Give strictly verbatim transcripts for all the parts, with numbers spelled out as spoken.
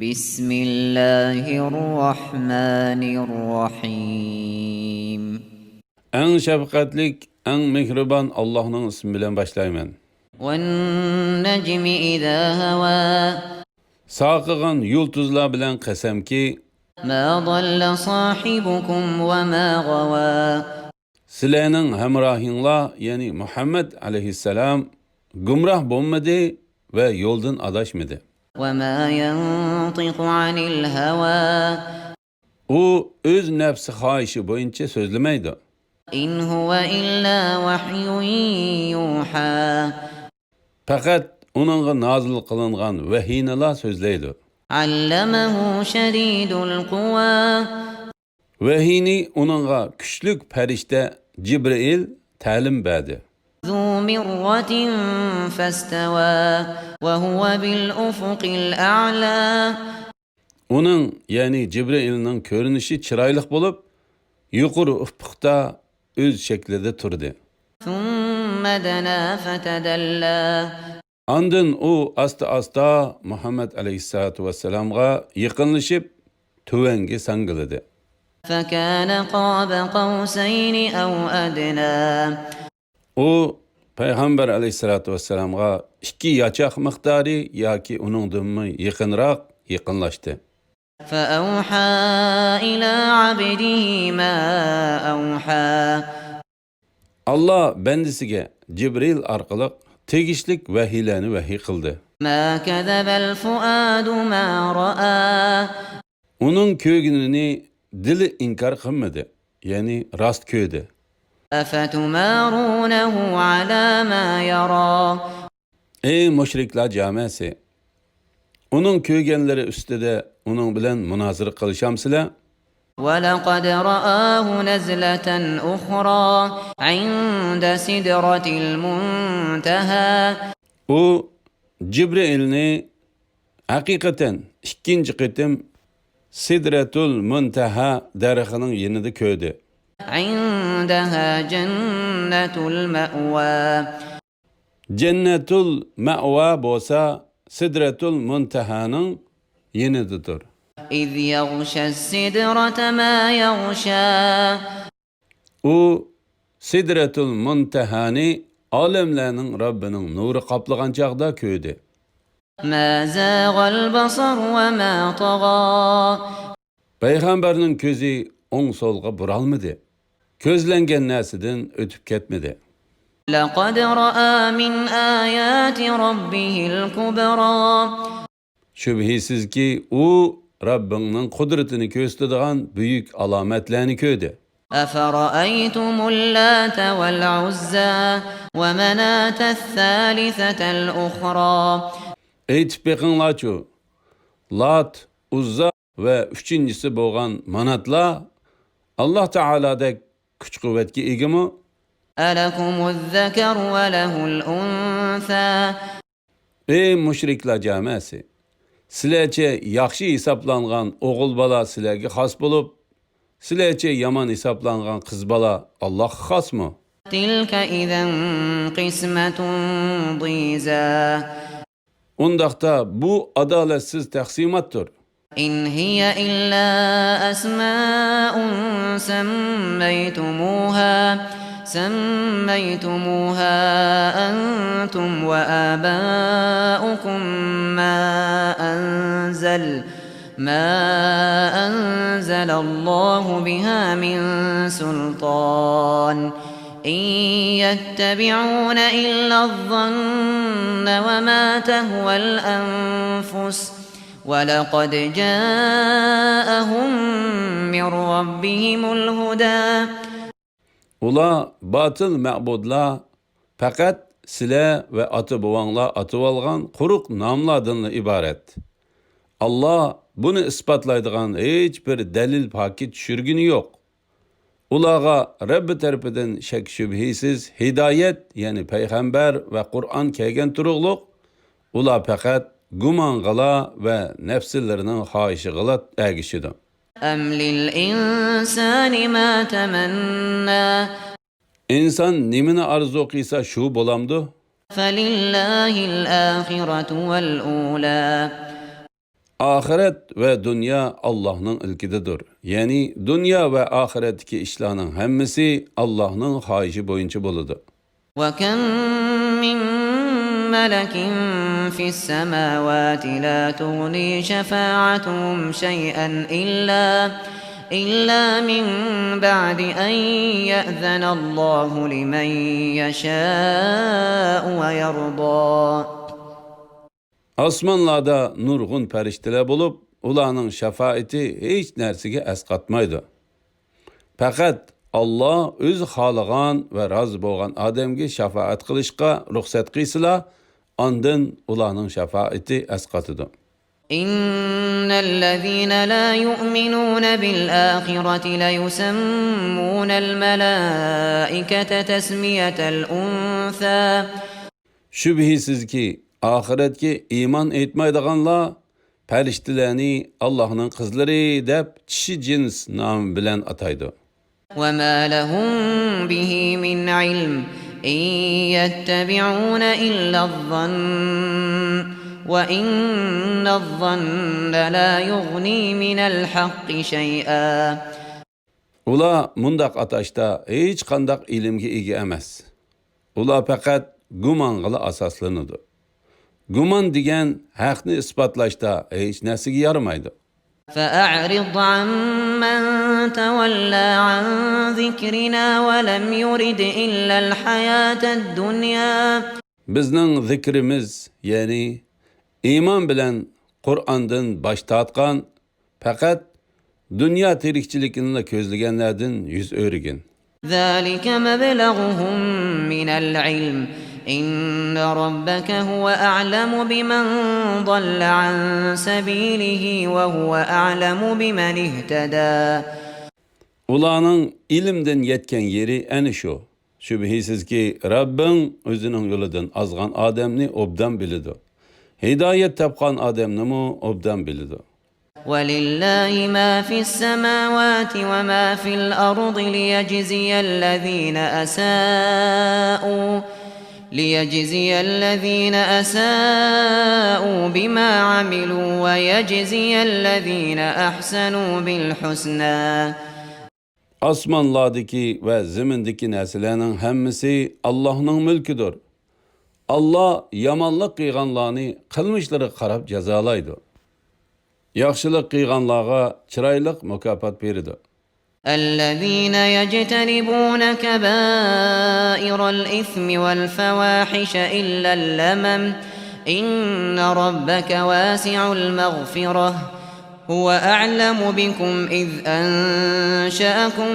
بسم الله الرحمن الرحيم. ئەڭ شەپقەتلىك، ئەڭ مېھرىبان ئاللاھنىڭ ئىسمى بىلەن باشلايمەن. والنجم إذا هوى. ساقىغان يۇلتۇزلار بىلەن قەسەمكى، ما ضل صاحبكم وما غوى. سىلەرنىڭ ھەمراھىڭلار، يەنى مۇھەممەد ئەلەيھىسسالام، گۇمراھ بولمىدى ۋە يولدىن ئاداشمىدى. وما ينطق عن الهوى. ئۇ ئۆز نەپسى خاھىشى بويىچە سۆزلىمەيدۇ. إن هو إلا وحي يوحى. پەقەت ئۇنىڭغا نازىل قىلىنغان ۋەھىينىلا سۆزلەيدۇ. علمه شديد القوى. ۋەھىينى ئۇنىڭغا كۈچلۈك پەرىشتە جىبرىئىل تەلىم بەردى. ذو مرة فاستوى وهو بالأفق الأعلى. ئۇنىڭ، يەنى جىبرىئىلنىڭ كۆرۈنۈشى چىرايلىق بولۇپ، يۇقىرى ئۇپۇقتا ئۆز شەكلىدە تۇردى. ثم دنا فتدلى. ئاندىن ئۇ ئاستا-ئاستا مۇھەممەد ئەلەيھىسسالاتۇ ۋەسسالامغا يېقىنلىشىپ، تۆۋەنگە ساڭگىلىدى. فكان قاب قوسين أو أدنى. ئۇ پەيغەمبەر ئەلەيھىسسالاتۇ ۋەسسالامغا ئىككى ياچاق مىقدارى ياكى ئۇنىڭدىنمۇ يېقىنراق يېقىنلاشتى. فأوحى إلى عبده ما أوحى. ئاللا بەندىسىگە جىبرىل ئارقىلىق تېگىشلىك ۋەھىيلەرنى ۋەھىي قىلدى. ما كذب الفؤاد ما رأى. ئۇنىڭ كۆرگىنىنى دىلى ئىنكار قىلمىدى، يەنى راست كۆردى. أفتمارونه على ما يرى. ئەي مۇشرىكلار جامەسى! ئۇنىڭ كۆرگەنلىرى ئۈستىدە ئۇنىڭ بىلەن مۇنازىرە قىلىشامسىلەر؟ ولقد رآه نزلة أخرى عند سدرة المنتهى. ئۇ جىبرىئىلنى ھەقىقەتەن ئىككىنچى قېتىم سىدرەتۇل مۇنتەھا دەرىخىنىڭ يېنىدا كۆردى. عندها جنة المأوى. جەننەتۇل مەئۋا بولسا سىدرەتۇل مۇنتەھانىڭ يېنىدىدۇر. إذ يغشى السدرة ما يغشى. ئۇ سىدرەتۇل مۇنتەھانى ئالەملەرنىڭ رەببىنىڭ نۇرى قاپلىغان چاغدا كۆردى. ما زاغ البصر وما طغى. پەيغەمبەرنىڭ كۆزى ئوڭ-سولغا بۇرالمىدى. كۆزلەنگەن نەرسىدىن ئۆتۈپ كەتمىدى. لقد رأى من آيات ربه الكبرى. شۈبھىسىزكى، ئۇ رەببىڭنىڭ قۇدرىتىنى كۆرسىتىدىغان بۈيۈك ئالامەتلەرنى كۆردى. أفرأيتم اللات والعزى ومناة الثالثة الأخرى. ئېيتىپ بېقىڭلارچۇ، لات، ئۇززا ۋە ئۈچىنچىسى بولغان ماناتلار ئاللا تائالادەك كۈچ-قۇۋۋەتكە ئىگىمۇ؟ ألكم الذكر وله الأنثى. ئەي مۇشرىكلار جامەسى! سىلەرچە ياخشى ھېسابلانغان ئوغۇل بالا سىلەرگە خاس بولۇپ، سىلەرچە يامان ھېسابلانغان قىز بالا ئاللاغا خاسمۇ؟ تلك إذا قسمة ضيزى. ئۇنداقتا بۇ ئادالەتسىز تەقسىماتتۇر. إن هي إلا أسماء سميتموها، سميتموها أنتم وآباؤكم ما أنزل، ما أنزل الله بها من سلطان، إن يتبعون إلا الظن وما تهوى الأنفس، ولقد جاءهم من ربهم الهدى. ئۇلار باتىل مەبۇدلار، پەقەت سىلەر ۋە ئاتا-بوۋاڭلار ئاتىۋالغان قۇرۇق ناملاردىنلا ئىبارەت. ئاللا بۇنى ئىسپاتلايدىغان ھېچبىر دەلىل پاكىت چۈشۈرگىنى يوق. ئۇلارغا رەببى تەرىپىدىن شەك-شۈبھىسىز ھىدايەت، يەنى پەيغەمبەر ۋە قۇرئان كەلگەن تۇرۇقلۇق، ئۇلار پەقەت گۇمانغىلا ۋە نەپسىلىرىنىڭ خاھىشىغىلا ئەگىشىدۇ. أم للإنسان ما تمنى. ئىنسان نېمىنى ئارزۇ قىلسا، شۇ بولامدۇ؟ فلله الآخرة والأولى. ئاخىرەت ۋە دۇنيا ئاللاھنىڭ ئىلكىدىدۇر. يەنى دۇنيا ۋە ئاخىرەتتىكى ئىشلارنىڭ ھەممىسى ئاللاھنىڭ خاھىشى بويىچە بولىدۇ. وكم من ملك في السماوات لا تغني شفاعتهم شيئا إلا، إلا من بعد أن يأذن الله لمن يشاء ويرضى. ئاسمانلاردا نۇرغۇن پەرىشتىلەر بولۇپ، ئۇلارنىڭ شاپائىتى ھېچ نەرسىگە ئەسقاتمايدۇ. پەقەت ئاللا ئۆزى خالىغان ۋە رازى بولغان ئادەمگە شاپائەت قىلىشقا رۇخسەت قىلسىلا، ئاندىن ئۇلارنىڭ شاپائىتى ئەسقاتىدۇ. إن الذين لا يؤمنون بالآخرة ليسمون الملائكة تسمية الأنثى. شۈبھىسىزكى، ئاخىرەتكە ئىمان ئېيتمايدىغانلار پەرىشتىلەرنى ئاللاھنىڭ قىزلىرى دەپ چىشى جىنس نامى بىلەن ئاتايدۇ. وما لهم به من علم إن يتبعون إلا الظن وإن الظن لا يغني من الحق شيئا. ئۇلار مۇنداق ئاتاشتا ھېچقانداق ئىلىمگە ئىگە ئەمەس. ئۇلار پەقەت گۇمانغىلا ئاساسلىنىدۇ. گۇمان دېگەن ھەقنى ئىسپاتلاشتا ھېچ نەرسىگە يارىمايدۇ. فأعرض عمن تولى عن ذكرنا ولم يرد إلا الحياة الدنيا. بىزنىڭ زىكرىمىز، يەنى ئىمان بىلەن قۇرئاندىن باش تارتقان، پەقەت دۇنيا تىرىكچىلىكىنىلا كۆزلىگەنلەردىن يۈز ئۆرۈگىن. ذلك مبلغهم من العلم إن ربك هو أعلم بمن ضل عن سبيله وهو أعلم بمن اهتدى. ئۇلارنىڭ ئىلىمدىن يەتكەن يېرى ئەنە شۇ. شۈبھىسىزكى، رەببىڭ ئۆزىنىڭ يولىدىن ئازغان ئادەمنى ئوبدان بىلىدۇ. ھىدايەت تاپقان ئادەمنىمۇ ئوبدان بىلىدۇ. ولله ما في السماوات وما في الأرض ليجزي الذين أساءوا، ليجزي الذين أساءوا بما عملوا ويجزي الذين أحسنوا بالحسنى. ئاسمانلاردىكى ۋە زېمىندىكى نەرسىلەرنىڭ ھەممىسى ئاللاھنىڭ مۈلكىدۇر. ئاللا يامانلىق قىلغانلارنى قىلمىشلىرىغا قاراپ جازالايدۇ. ياخشىلىق قىلغانلارغا چىرايلىق مۇكاپات بېرىدۇ. الذين يجتنبون كبائر الإثم والفواحش إلا اللمم إن ربك واسع المغفرة هو أعلم بكم إذ أنشأكم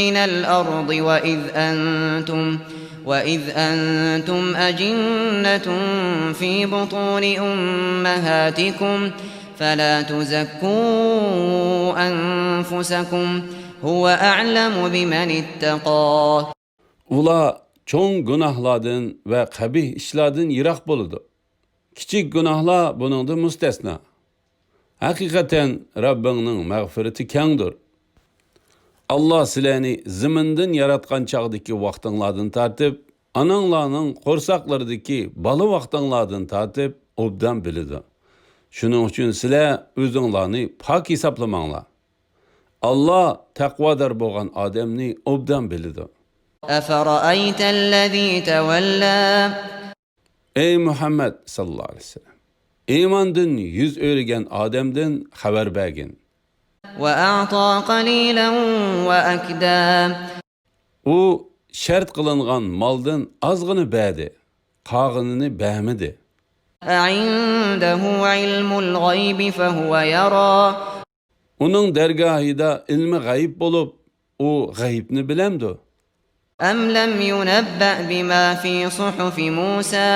من الأرض وإذ أنتم، وإذ أنتم أجنة في بطون أمهاتكم فلا تزكوا أنفسكم هو أعلم بمن اتقى. ئۇلار چوڭ گۇناھلاردىن ۋە قەبىھ ئىشلاردىن يىراق بولىدۇ. كىچىك گۇناھلار بۇنىڭدىن مۇستەسنا. ھەقىقەتەن رەببىڭنىڭ مەغپىرىتى كەڭدۇر. ئاللا سىلەرنى زېمىندىن ياراتقان چاغدىكى ۋاقتىڭلاردىن تارتىپ، ئاناڭلارنىڭ قورساقلىرىدىكى بالا ۋاقتىڭلاردىن تارتىپ ئوبدان بىلىدۇ. شۇنىڭ ئۈچۈن سىلەر ئۆزۈڭلارنى پاك ھېسابلىماڭلار. ئاللا تەقۋادار بولغان ئادەمنى ئوبدان بىلىدۇ. أفرأيت الذي تولى. ئەي مۇھەممەد ساللاللاھۇ ئەلەيھى ۋەسەللەم، ئىماندىن يۈز ئۆرۈگەن ئادەمدىن خەۋەر بەرگىن. وأعطى قليلا وأكدى. ئۇ شەرت قىلىنغان مالدىن ئازغىنە بەردى، قالغىنىنى بەرمىدى. أعنده علم الغيب فهو يرى. ئۇنىڭ دەرگاھىدا ئىلمى غەيب بولۇپ، ئۇ غەيبنى بىلەمدۇ؟ أم لم ينبأ بما في صحف موسى.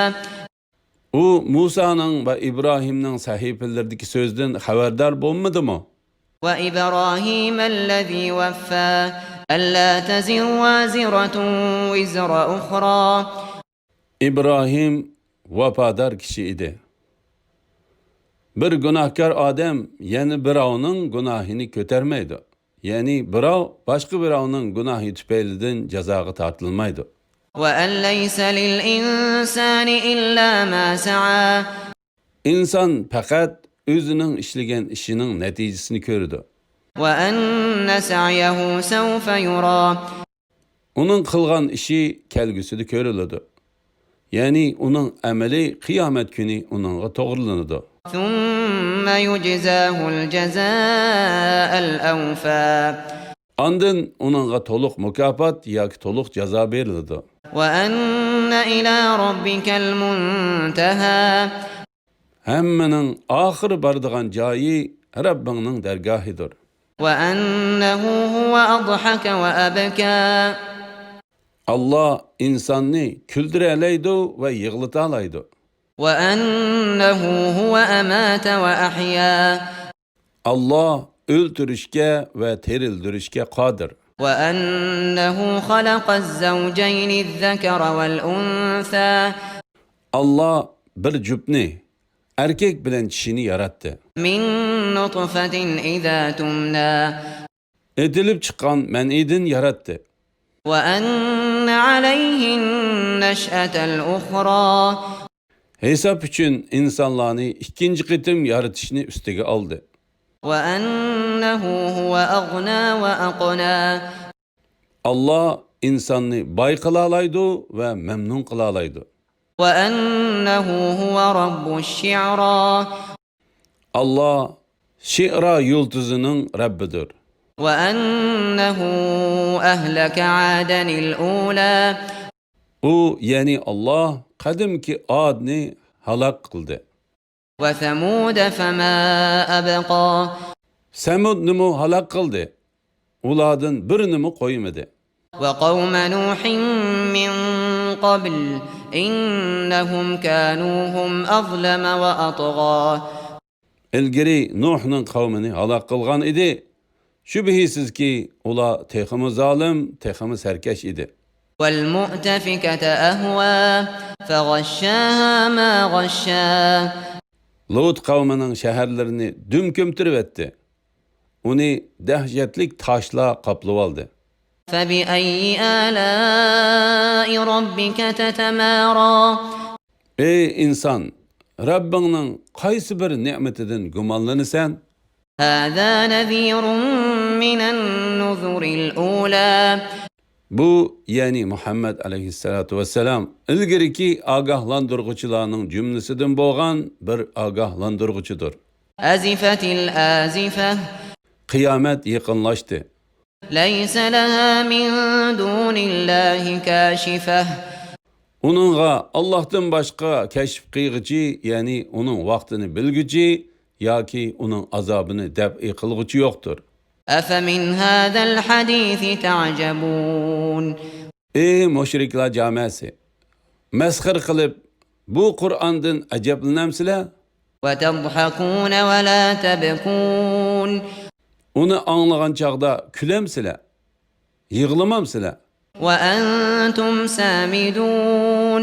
ئۇ مۇسانىڭ ۋە ئىبراھىمنىڭ سەھىپىلىرىدىكى سۆزدىن خەۋەردار بولمىدىمۇ؟ وإبراهيم الذي وفى ألا تزر وازرة وزر أخرى. ئىبراھىم ۋاپادار كىشى ئىدى. بىر گۇناھكار ئادەم يەنە بىراۋنىڭ گۇناھىنى كۆتەرمەيدۇ. يەنى بىراۋ باشقا بىراۋنىڭ گۇناھى تۈپەيلىدىن جازاغا تارتىلمايدۇ. وأن ليس للإنسان إلا ما سعى. ئىنسان پەقەت ئۆزىنىڭ ئىشلىگەن ئىشىنىڭ نەتىجىسىنى كۆرىدۇ. وأن سعيه سوف يرى. ئۇنىڭ قىلغان ئىشى كەلگۈسىدە كۆرۈلىدۇ. يەنى ئۇنىڭ ئەمىلى قىيامەت كۈنى ئۇنىڭغا توغرىلىنىدۇ. ثم يجزاه الجزاء الأوفى. ئاندىن ئۇنىڭغا تولۇق مۇكاپات ياكى تولۇق جازا بېرىلىدۇ. وأن إلى ربك المنتهى. ھەممىنىڭ ئاخىرى بارىدىغان جايى رەببىڭنىڭ دەرگاھىدۇر. وأنه هو أضحك وأبكى. ئاللا ئىنساننى كۈلدۈرەلەيدۇ ۋە يىغلىتالايدۇ. وأنه هو أمات وأحيا. ئاللا ئۆلتۈرۈشكە ۋە تىرىلدۈرۈشكە قادىر. وأنه خلق الزوجين الذكر والأنثى. ئاللا بىر جۈپنى، ئەركەك بىلەن چىشىنى ياراتتى. من نطفة إذا تمنى. ئېتىلىپ چىققان مەنئىدىن ياراتتى. وأن عليه النشأة الأخرى. ھېساب ئۈچۈن ئىنسانلارنى ئىككىنچى قېتىم يارىتىشنى ئۈستىگە ئالدى. وأنه هو أغنى وأقنى. ئاللا ئىنساننى باي قىلالايدۇ ۋە مەمنۇن قىلالايدۇ. وأنه هو رب الشعرى. ئاللا شىئرا يۇلتۇزىنىڭ رەببىدۇر. وأنه أهلك عادا الأولى. ئۇ، يەنى ئاللا قەدىمكى ئادنى ھالاك قىلدى. وثمود فما أبقى. سەمۇدنىمۇ ھالاك قىلدى. ئۇلاردىن بىرىنىمۇ قويمىدى. وقوم نوح من قبل إنهم كانوا هم أظلم وأطغى. ئىلگىرى نۇھنىڭ قەۋمىنى ھالاك قىلغان ئىدى. شۈبھىسىزكى، ئۇلار تېخىمۇ زالىم، تېخىمۇ سەركەش ئىدى. والمؤتفكة أهوى فغشاها ما غشى. لۇت قەۋمىنىڭ شەھەرلىرىنى دۈم كۆمتۈرۈۋەتتى. ئۇنى دەھشەتلىك تاشلار قاپلىۋالدى. فبأي آلاء ربك تتمارى. ئەي ئىنسان، رەببىڭنىڭ قايسى بىر نېمىتىدىن گۇمانلىنىسەن؟ هذا نذير من النذر الأولى. بۇ، يەنى مۇھەممەد ئەلەيھىسسالاتۇ ۋەسسالام ئىلگىرىكى ئاگاھلاندۇرغۇچىلارنىڭ جۈملىسىدىن بولغان بىر ئاگاھلاندۇرغۇچىدۇر. أزفت الآزفة. قىيامەت يېقىنلاشتى. ليس لها من دون الله كاشفة. ئۇنىڭغا ئاللاھتىن باشقا كەشىپ قىلغۇچى، يەنى ئۇنىڭ ۋاقتىنى بىلگۈچى ياكى ئۇنىڭ ئازابىنى دەپئى قىلغۇچى يوقتۇر. أفمن هذا الحديث تعجبون. ئەي مۇشرىكلار جامەسى، مەسخىرە قىلىپ بۇ قۇرئاندىن ئەجەبلىنەمسىلەر؟ وتضحكون ولا تبكون. ئۇنى ئاڭلىغان چاغدا كۈلەمسىلەر؟ يىغلىمامسىلەر؟ وأنتم سامدون.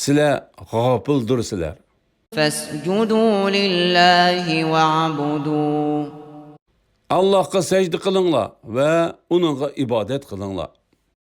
سىلەر غاپىلدۇرسىلەر. فاسجدوا لله واعبدوا. ئاللاھقا سەجدە قىلىڭلار ۋە ئۇنىڭغا ئىبادەت قىلىڭلار.